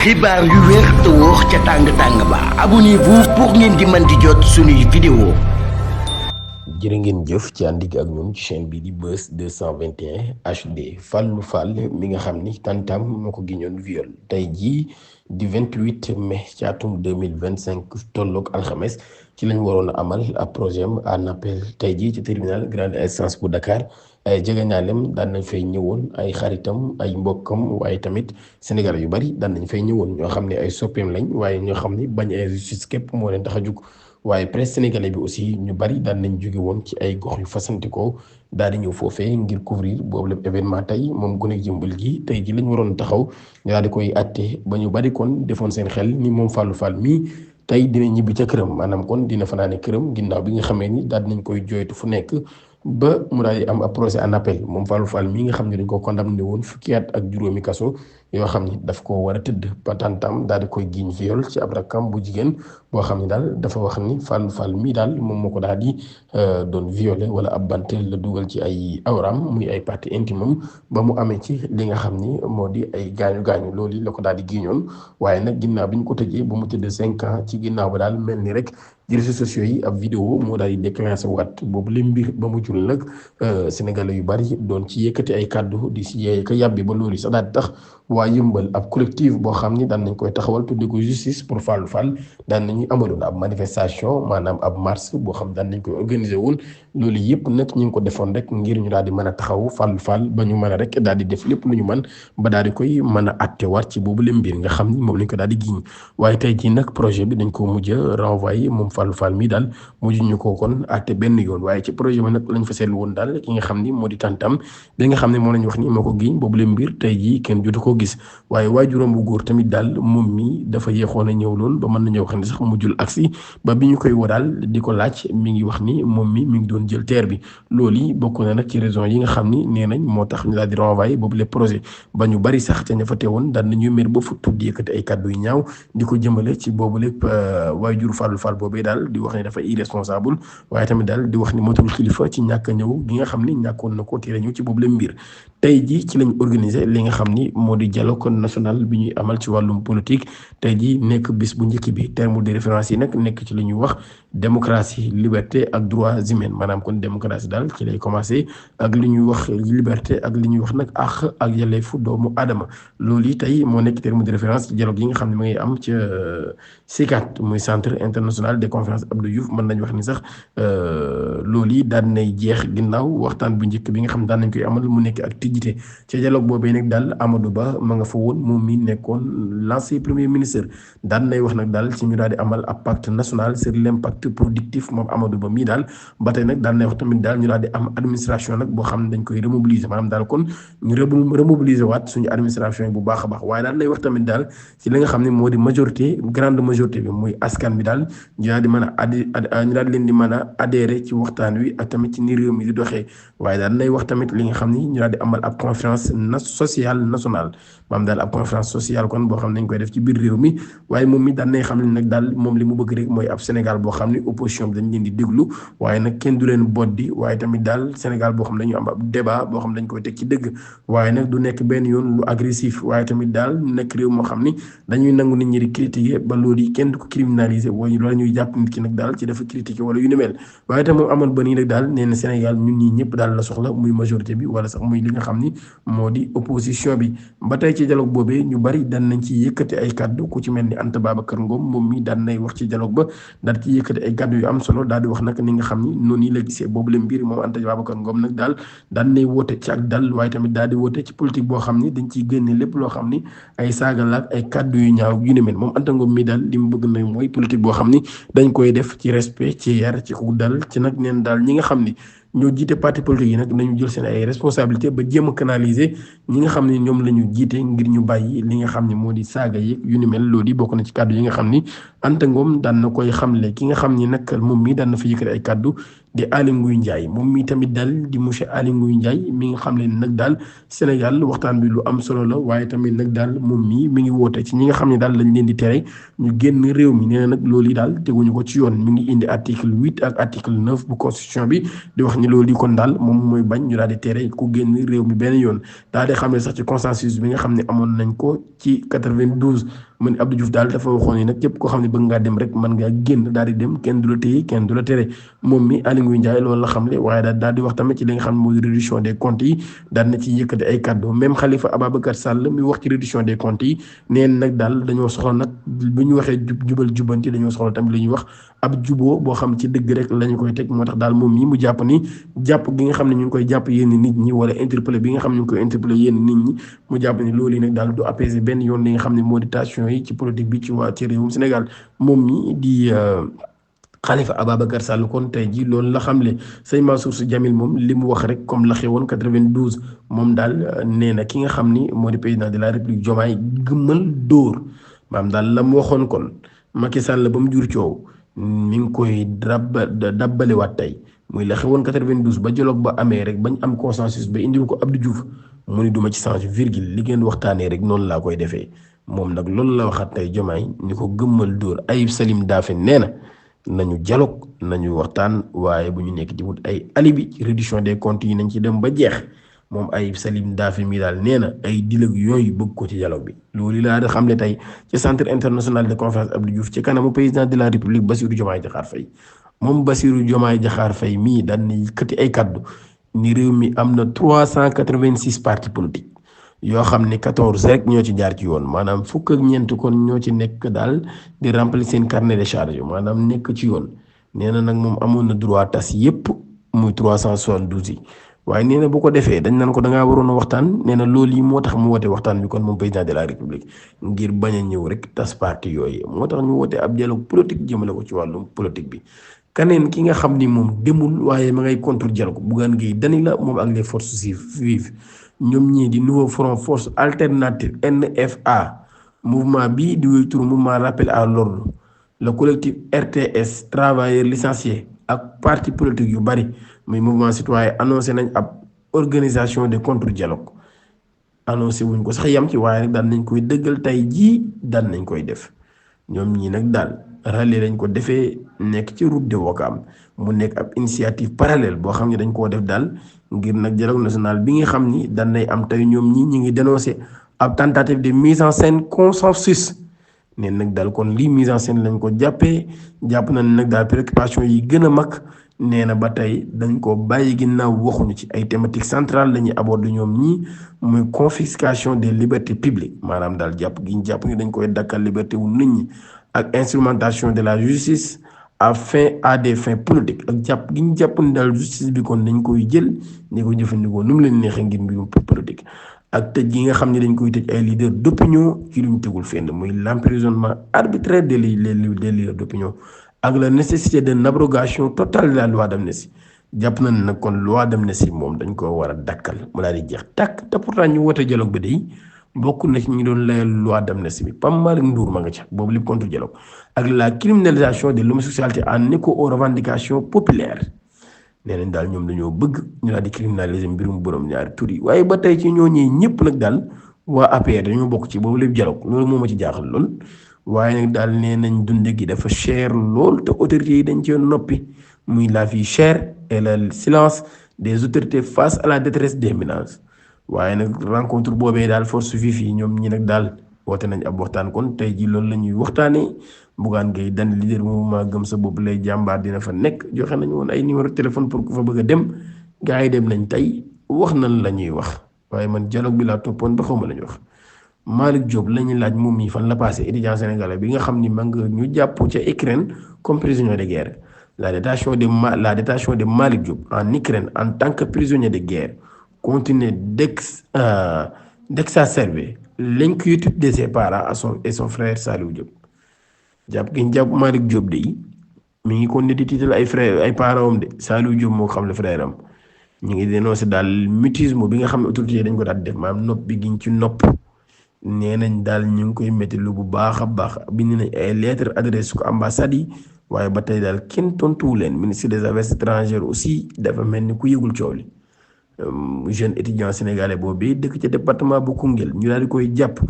xibaar yu wér te wóor ca tàng-tàng ba abonnez-vous pour ngeen di mën di jot suñuy vidéo. jërë ngeen jëf ci àndik ak ñun ci chaîne bi di Buzz 221 HD Fallou Fall mi nga xam ni tantam moo ko giñoon viol tey jii di 28 mai ci atum 2025 tolloog alxames ci lañ waroon a amal ab projet en appel tey jii ci tribunal grande instance bu Dakar. ay jegeñaaleem daan nañ fay ñëwoon ay xaritam ay mbokkam waaye tamit Sénégal yu bari daan nañ fay ñëwoon ñoo xam ne ay soppeem lañ waaye ñoo xam ni bañ ay justice képp moo leen tax a jug waaye presse sénégalais bi aussi ñu bari daan nañ jóge woon ci ay gox yu fasantikoo daal di ñëw foofee ngir couvrir boobu lépp événement tey moom gune jëmbal gi tey ji lañ waroon taxaw ñu daal di koy àtte ba ñu bari kon defoon seen xel ni moom Fallou Fall mii tey dina ñibbi ca këram maanaam kon dina fanaane këram ginnaaw bi nga xamee ni daal nañ koy jooytu fu nekk ba mu daal di am ab procès en appel moom Fallou Fall mii nga xam ne dañ ko condamné woon fukki at ak juróomi kaso yoo xam ni daf ko war a tëdd patantam daal di koy giiñ viol ci ab rakkam bu jigéen boo xam ne daal dafa wax ni Fallou Fall mii daal moom moo ko daal di doon violé wala ab bant la dugal ci ay awram muy ay partie intime am ba mu amee ci li nga xam ni moo di ay gaañu gaañu loolu la ko daal di giiñoon waaye nag ginnaaw bi ñu ko tëjee ba mu tëdd 5 ans ci ginnaaw ba daal mel ni rek ci réseaux sociaux yi ab vidéo moo daal di déclenché waat boobu li mbir ba mu jul nag sénégalais yu bari doon ci yëkkati ay kàddu di si yee ka yàbbi ba loolu sax daal di tax waa yëmbal ab collectif boo xam ni daan nañ koy taxawal tudde ko justice pour Fallou Fall daan nañuy amaloon ab manifestation maanaam ab marche boo xam daan nañ koy organiser woon loolu yëpp nag ñu ngi ko defoon rek ngir ñu daal di mën a taxaw Fallou Fall ba ñu mën a rek daal di def lépp lu ñu mën ba daal di koy mën a attewaat ci boobu le mbir nga xam ni moom lañ ko daal di giñ waaye tey jii nag projet bi dañ ko mujj a renvoyé moom Fallou Fall mii daal mujj ñu ko kon atte benn yoon waaye ci projet bi nag lañ fa seetlu woon daal ki nga xam ni moo di tantam bi nga xam ne moom lañ wax ni moo ko giñ boobu le mbir tey jii kenn jotu ko gis waaye waajuram bu góor tamit daal moom mi dafa yéexoon a ñëw lool ba mën nañoo wax ne sax mujjul agsi ba bi ñu koy woo daal di ko laaj mi ngi wax ni moom mi ngi doon jël teer bi loolu yi bokk na nag ci raison yi nga xam ni nee nañ moo tax ñu daal di renvoyer boobu les projet ba ñu bari sax ca ña fa teewoon daal nañuy mer ba futtu di yëkkati ay kàddu yu ñaaw di ko jëmale ci boobu lépp waajur Fallou Fall boobee daal di wax ne dafa irresponsable waaye tamit daal di wax ni motul kilifa ci ñàkk a ñëw gi nga xam ni ñàkkoon na ko tere ñëw ci boobu leen mbir tey ji ci lañ organiser li nga xam ni moo di dialogue national bi ñuy amal ci wàllum politique tey ji nekk bis bu njëkk bi terme de référence yi nag nekk ci li ñuy wax démocratie liberté ak droits humains maanaam kon démocratie daal ci lay commencé ak li ñuy wax liberté ak li ñuy wax nag ak yelleefu doomu aadama loolu yi tey moo nekk terme de référence ci dialogue yi nga xam ne ma ngay am ca CICAD muy centre international des conférences Abdou Diouf mën nañu wax ni sax loolu yi daan nay jeex ginnaaw waxtaan bu njëkk bi nga xam daan nañ koy amal mu nekk ak tijjite ca dialogue boobee nag daal Amadou Ba ma nga fa woon moom mi nekkoon l'ancien premier ministre daan nay wax nag daal ci ñu daal di amal ab pacte national sur l'impact productif moom Amadou Ba mii daal ba tey nag daan nay wax tamit daal ñu daal di am administration nag boo xam ne dañ koy remobiliser maanaam daal kon ñu remobiliser waat suñu administration yi bu baax a baax waaye daal lay wax tamit daal ci li nga xam ne moo di majorité grande majorité bi muy askan bi daal ñu daal di mën a ñu daal di leen di mën a adhérer ci waxtaan wi ak tamit ci ni réew mi di doxee waaye daal lay wax tamit li nga xam ni ñu daal di amal ab conférence sociale nationale maanaam daal ab conférence sociale kon boo xam ne dañ koy def ci biir réew mi waaye moom mi daan nay xam ne nag daal moom li mu bëgg rek mooy ab Sénégal boo xam ne opposition bi dañ leen di déglu waaye nag kenn du leen boddi waaye tamit daal Sénégal boo xam ne dañu am ab débat boo xam ne dañ koy teg ci dëgg waaye nag du nekk benn yoon lu agressif waaye tamit daal nekk réew moo xam ni dañuy nangu nit ñi di critiquer ba loolu yi kenn du ko criminaliser waaye loolu ñuy jàpp nit ki nag daal ci dafa critiquer wala yu ni mel waaye tam moom amoon ba nii nag daal nee na Sénégal ñun ñii ñëpp daal la soxla muy majorité bi wala sax muy li nga xam ni moo di opposition bi ba tey ci dialogue boobee ñu bari daan nañ ci yëkkati ay kàddu ku ci mel ni Anta Babacar Ngom moom mi daan nay wax ci dialogue ba daal ci yëkkati ay kàddu yu am solo daal di wax nag ni nga xam ni noonu yi la gisee boobu la mbir moom Anta Babacar Ngom nag daal daan nay woote ci ak dal waaye tamit daal di woote ci politique boo xam ni dañ ciy génne lépp loo xam ni ay saaga la ak ay kàddu yu ñaaw yu ni mel moom Anta Ngom mi daal li mu bëgg nag mooy politique boo xam ni dañ koy def ci respect ci yar ci ku dal ci nag neen daal ñi nga xam ni ñoo jiite parti politique yi nag nañu jël seen ay responsabilité ba jéem a canaliser ñi nga xam ne ñoom la ñu jiite ngir ñu bàyyi li nga xam ne moo di saaga yi yu ni mel loolu yi bokk na ci kàddu yi nga xam ni Anta Ngom daan na koy xamle ki nga xam ni nag moom mii daan na fa yëkkati ay kàddu di Aly Ngouille Ndiaye moom mii tamit daal di monsieur Aly Ngouille Ndiaye mi nga xam ne nag daal Sénégal waxtaan bi lu am solo la waaye tamit nag daal moom mii mi ngi woote ci ñi nga xam ne daal lañ leen di tere ñu génn réew mi nee na nag loolu yi daal teguñu ko ci yoon mi ngi indi article 8 ak article 9 bu constitution bi di wax ni loolu yi kon daal moom mooy bañ ñu daal di tere ku génn réew mi benn yoon daal di xam ne sax ci consensus bi nga xam ne amoon nañ ko ci 92 mu ne Abdou Diouf daal dafa waxoon ni nag képp koo xam ne bëgg ngaa dem rek mën ngaa génn daal di dem kenn du la téye kenn du la tere moom mi Aly Ngouille Ndiaye loolu la xamle waaye daal di wax tamit ci li nga xam ne mooy réduction des comptes yi daal na ci yëkkati ay kàddu même Khalifa Ababacar Sall mi wax ci réduction des comptes yi neen nag daal dañoo soxla nag bu ñu waxee jubal jubanti dañoo soxla tamit li ñuy wax ab juboo boo xam ci dëgg rek la ñu koy teg moo tax daal moom mii mu jàpp ni jàpp gi nga xam ne ñu ngi koy jàpp yenn nit ñi wala interpellé bi nga xam ne ñu ngi koy interpellé yenn nit ñi mu jàpp ni loolu yi nag daal du apaiser benn yoon li nga xam ne moo di tension yi ci politique bi ci réewum Sénégal moom mi di Khalifa Ababacar Sall kon tey jii loolu la xamle sëñ Mansour Sy Djamil moom li mu wax rek comme la xewoon 92 moom daal nee na ki nga xam ni moo di président de la république Diomaye gëmmal dóor maam daal la mu waxoon kon Macky Sall ba mu jur coow mi ngi koy dabbaliwaat tey muy la xewoon 92 ba dialogue ba amee rek bañ am consensus ba indil ko Abdou Diouf mu ni duma ci changer virgule li ngeen waxtaanee rek noonu laa koy defee moom nag loolu la waxaat tey Diomaye ni ko gëmmal dóor Ayib Salim Daffé nee na nañu dialogue nañu waxtaan waaye bu ñu nekk di wut ay alibi ci réduction des comptes yi nañ ci dem ba jeex moom Ayib Salim Daffé mi daal nee na ay dialogue yooyu bëgg ko ci dialogue bi loolu laa da xamle tey ci centre international de conférence Abdou Diouf ci kanamu président de la république Bassirou Diomaye Diakhar Faye moom Bassirou Diomaye Diakhar Faye mii daan na yëkkati ay kaddu ni réew mi am na 386 partis politiques yoo xam ne 14 rek ñoo ci jaar ci yoon maanaam fukk ak ñeent kon ñoo ci nekk daal di remplir seen carnet de charge maanaam nekk ci yoon nee na nag moom amoon na droit tas yépp muy 372 yi waaye nee na bu ko defee dañ naan ko da ngaa waroon a waxtaan nee na loolu yi moo tax mu woote waxtaan bi kon moom président de la république ngir bañ a ñëw rek tas parti yooyu moo tax ñu woote ab dialogue politique jëmale ko ci wàllum politique bi. kaneen ki nga xam ni moom demul waaye ma ngay contre dialogue Bougane Gueye Dany la moom ak les forces vives ñoom ñii di nouveau front force alternative NFA mouvement bii di wuy tur mouvement rappel à l'ordre le collectif RTS travailleurs licenciés ak parti politique yu bari muy mouvement citoyen annoncé nañ ab organisation de contre dialogue annoncé wuñ ko sax yam ci waaye nag daan nañ koy dëggal tey jii daan nañ koy def ñoom ñii nag daal rallye lañ ko defee nekk ci route de Ouakam mu nekk ab initiative parallèle boo xam ne dañ koo def daal ngir nag dialogue national bi nga xam ni daan nay am tey ñoom ñi ngi dénoncé ab tentative de mise en scène consensus neen nag daal kon lii mise en scène lañ ko jàppee jàpp nañ nag daal préoccupation yi gën a mag nee na ba tey dañ ko bàyyi ginnaaw waxuñu ci ay thématiques centrales la ñuy aborder ñoom ñii muy confiscation des libertés publiques maanaam daal jàpp gi ñu jàpp ni dañ koy dakkal liberté wu nit ñi ak instrumentation de la justice à des fins politiques ak jàpp gi ñu jàpp ni daal justice bi kon dañ koy jël ni ko jëfandikoo nu mu leen neexee ngir mbirum politique ak tëj gi nga xam ne dañ koy tëj ay leaders d'opinion ci lu ñu tegul fenn muy l'emprisonnement arbitraire des leaders d'opinion ak la nécessité de l'abrogation totale de la loi d'amnistie jàpp nañ nag kon loi d'amnistie moom dañ ko war a dakkal mu daal di jeex tàkk te pourtant ñu wote dialogue bi day bokk na ci ñi doon layal loi d'amnistie bi Pape Malick Ndour ma nga ca boobu lépp contre dialogue ak la criminalisation de l'homosexualité en écho aux revendications populaires nee nañ daal ñoom dañoo bëgg ñu daal di criminaliser mbirum borom ñaari tur yi waaye ba tey ci ñooñee ñëpp nag daal waa APR dañoo bokk ci boobu lépp dialogue loolu moo ma ci jaaxal lool waaye nag daal nee nañ dunde gi dafa cher lool te autorités yi dañ cee noppi muy la vie chère et le silence des autorités face à la détresse des ménages waaye nag rencontre boobee daal force vive yi ñoom ñi nag daal woote nañ ab waxtaan kon tey ji loolu la ñuy waxtaanee Bougane Gueye Dany leader mouvement gëm sa bopp lay jàmbaar dina fa nekk joxe nañu woon ay numéro téléphone pour ku fa bëgg a dem gars yi dem nañ tey wax nañ la ñuy wax waaye man dialogue bi laa toppoon ba xawma la ñuy wax Malick Diop la ñuy laaj moom mii fan la passé étudiant sénégalais bi nga xam ni ma nga ñu jàpp ca Ukraine comme prisonnier de guerre la détention de Malick Diop en Ukraine en tant que prisonnier de guerre continue d'exacerber l'inquiétude de ses parents et son frère Saliou Diop jàpp gi ñu jàpp Malick Diop de mi ngi kon ne di tiital ay frère ay parents am de Saliou Diop moo xam le frère am ñu ngi dénoncé daal mutisme bi nga xam ne autorité dañ ko daal def maanaam nopp bi giñ ci nopp nee nañ daal ñu ngi koy métti lu bu baax a baax bind nañ ay lettres adresse ko ambassade yi waaye ba tey daal kenn tontuwu leen ministre des affaires étrangères aussi dafa mel ni ku yëgul coow li jeune étudiant sénégalais boobu dëkk ca département bu Koungheul ñu daal di koy jàpp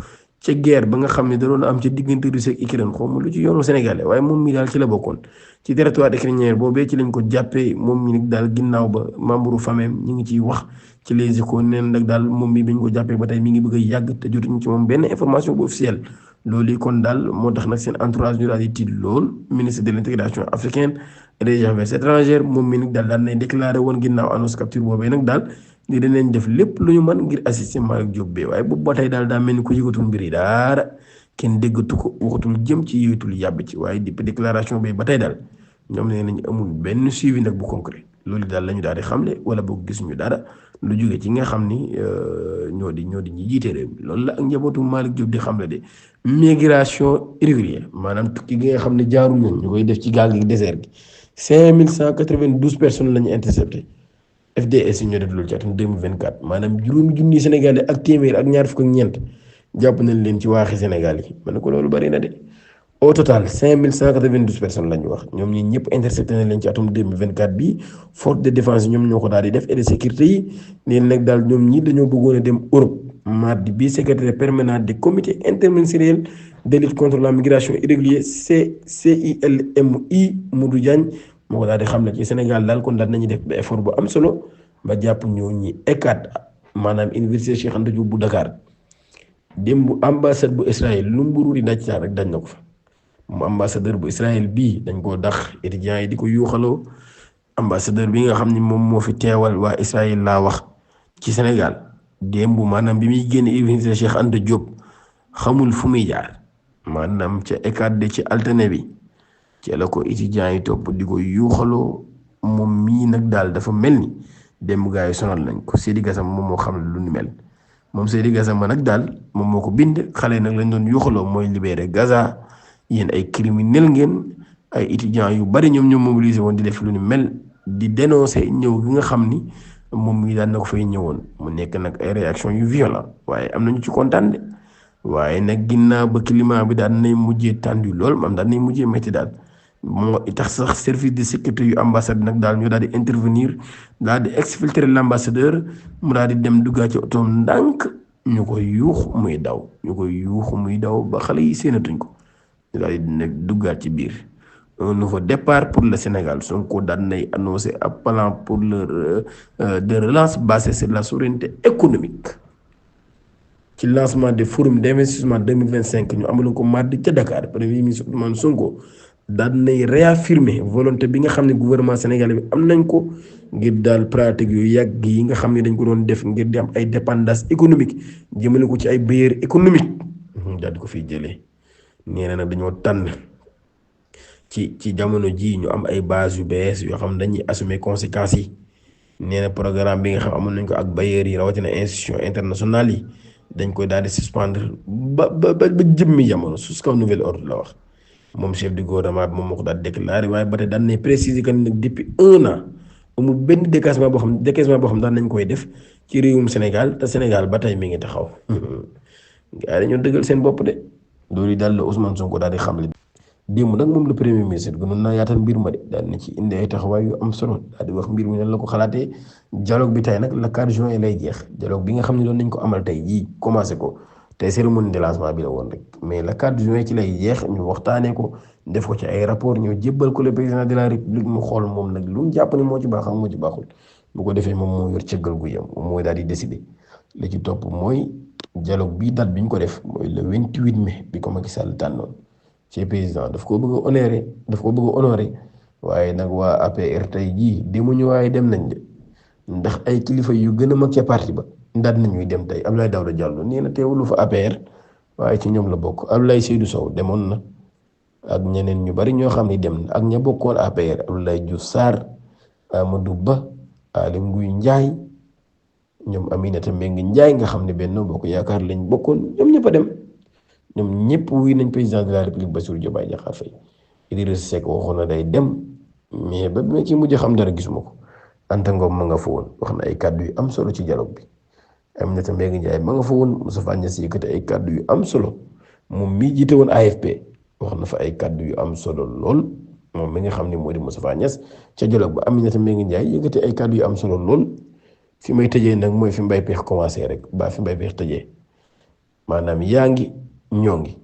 ca guerre ba nga xam ne da doon am ca diggante Russie ak Ukraine xaw ma lu ci yoonu sénégalais waaye moom mi daal ci la bokkoon ci territoire ukrainien boobee ci lañ ko jàppee moom mi nag daal ginnaaw ba membre famille ñu ngi ciy wax ci les échos neen nag daal moom mi bañ ko jàppee ba tey mi ngi bëgg a yàgg te jotuñu ci moom benn information bu officielle loolu kon daal moo tax nag seen entourage ñu daal di tiit lool. Ministre de l'intégration africaine et des affaires étrangères moom mi nag daal daan nañ déclaré woon ginnaaw annonce capture boobee nag daal ni danañ def lépp lu ñu mën ngir assister Malick Diop bee waaye boobu ba tey daal daa mel ni ko yëgatul mbir yi daara kenn déggatu ko waxatul jëm ci yëgatul yàbb ci waaye depuis déclaration bee ba tey daal ñoom nee nañ amul benn suivi nag bu concret loolu daal la ñu daal di xamle wala boog gis ñu dara lu jóge ci nga xam ni ñoo di ñi jiite réew mi loolu la ak njabootu Malick Diop di xamle de migration irrégulière maanaam tukki gi nga xam ne jaarul yoon ñu koy def ci gaal gi désert gi 5192 personnes la ñu intercepté FDS yi ñoo def loolu ci atum 2024 maanaam juróomi junni Sénégalais ak téeméer ak ñaar fukk ak ñeent jàpp nañ leen ci waaxi Sénégal yi ma ne ko loolu bari na de. Au total 5192 personnes la ñu wax ñoom ñi ñëpp intercepté nañ leen ci atum 2024 bi force de défense ñoom ñoo ko daal di def et de sécurité yi neen nag daal ñoom ñi dañoo bëggoon a dem Europe mardi bi secrétaire permanent du comité interministériel de lutte contre la migration irrégulière CILMI Modou Diagne moo ko daal di xam ne ci Sénégal daal kon daal nañu def ba effort bu am solo ba jàpp ñoo ñi ECAT maanaam université Cheikh Anta Diop bu Dakar démb ambassade bu Israël lu mburu di daj rek dañ na ko fa. mu ambassadeur bu Israël bii dañ koo dax étudiants yi di ko yuuxaloo ambassadeur bi nga xam ni moom moo fi teewal waa Israël laa wax ci Sénégal démb maanaam bi muy génn université Cheikh Anta Diop xamul fu muy jaar maanaam ca ECAT de ci altine bi ci la ko étudiants yi topp di ko yuuxaloo moom mii nag daal dafa mel ni démb gaa yi sonal nañ ko Seydi Gassama moom moo xam lu ni mel moom Seydi Gassama nag daal moom moo ko bind xale nag lañ doon yuuxaloo mooy libéré Gaza. yéen ay criminel ngeen ay étudiants yu bari ñoom ñoo mobilisé woon di def lu ni mel di dénoncer ñëw gi nga xam ni moom mi daan na ko fay ñëwoon mu nekk nag ay réaction yu violent waaye am nañu ci kontaan de waaye nag ginnaaw ba climat bi daan nay mujjee tendu lool maam daan nay mujjee métti daal moo tax sax service de sécurité yu ambassade nag daal ñoo daal di intervenir daal di exfiltrer l'ambassadeur mu daal di dem duggaa ci oto ndànk ñu koy yuux muy daw ba xale yi séenatuñ ko. daal di nag duggaat ci biir un nouveau départ pour le Sénégal Sonko daan nay annoncé ab plan pour de relance basé sur la souveraineté économique ci lancement des forums d'investissement 2025 ñu amaloon ko mardi ca Dakar premier ministre Ousmane Sonko daan nay réaffirmer volonté bi nga xam ne gouvernement sénégalais bi am nañ ko ngir daal pratique yu yàgg yi nga xam ne dañ ko doon def ngir di am ay dépendance économique jëmale ko ci ay bailleurs économique daal di ko fiy jëlee. nee na nag dañoo tànn ci jamono ji ñu am ay base yu bees yoo xam dañuy assumer conséquences yi nee na programme bi nga xam amoon nañ ko ak bailleurs yi rawatina institution internationale yi dañ koy daal di suspendre ba jëmmi jamono jusqu'à nouvel ordre la wax moom chef du gouvernement bi moom moo ko daal déclaré waaye ba tey daan nañ préciser que nag depuis 1 an amul benn décaissement boo xam daan nañ koy def ci réewum Sénégal te Sénégal ba tey mi ngi taxaw gars yi dañoo dëggal seen bopp de. loolu daal la Ousmane Sonko daal di xamle démb nag moom le premier ministre gënoon naa yaatal mbir ma de daal na ci indi ay taxawaay yu am solo daal di wax mbir mi nan la ko xalaatee dialogue bi tey nag le 4 juin lay jeex dialogue bi nga xam ne doon nañ ko amal tey jii commencé ko tey cérémonie de lancement bi la woon rek mais le 4 juin ci lay jeex ñu waxtaanee ko def ko ci ay rapport ñëw jébbal ko le président de la république mu xool moom nag lu mu jàpp ne moo ci baax ak moo ci baaxul bu ko defee moom moo yor cëggal gu yem moom mooy daal di décider li ci topp mooy dialogue bii date bi ñu ko def mooy le 28 mai bi ko Macky Sall tànnoon ci président daf ko bëgg a honoré waaye nag waa APR tey jii demuñu waaye dem nañ de ndax ay kilifa yu gën a mag ca parti ba daal nañuy dem tey Abdoulaye Daouda Diallo nee na teewulu fa APR waaye ci ñoom la bokk Abdoulaye Seydou Sow demoon na ak ñeneen ñu bari ñoo xam ne dem na ak ña bokkoon APR Abdoulaye Diouf Sarr Amadou Ba Aly Ngouille Ndiaye ñoom Aminata Mbengue Ndiaye nga xam ne Benno Bokk Yaakaar lañ bokkoon ñoom ñëpp a dem ñoom ñëpp wuy nañ président de la république Bassirou Diomaye Diakhar Faye Idrissa Seck waxoon na day dem mais ba bi ma ci mujj xam dara gisuma ko Anta Ngom ma nga fa woon wax na ay kàddu yu am solo ci dialogue bi Aminata Mbengue Ndiaye ma nga fa woon Moustapha Niasse yëkkati ay kàddu yu am solo moom mii jiite woon AFP wax na fa ay kàddu yu am solo lool moom mi nga xam ne moo di Moustapha Niasse ca dialogue ba Aminata Mbengue Ndiaye yëkkati ay kàddu yu am solo lool fi may tëjee nag mooy fi Mbaye Pekh commencé rek ba fi Mbaye Pekh tëjee maanaam yaa ngi ñoo ngi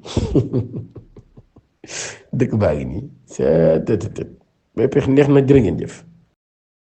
dëkk baa ngi nii c'est Mbaye Pekh neex na jërë ngeen jëf.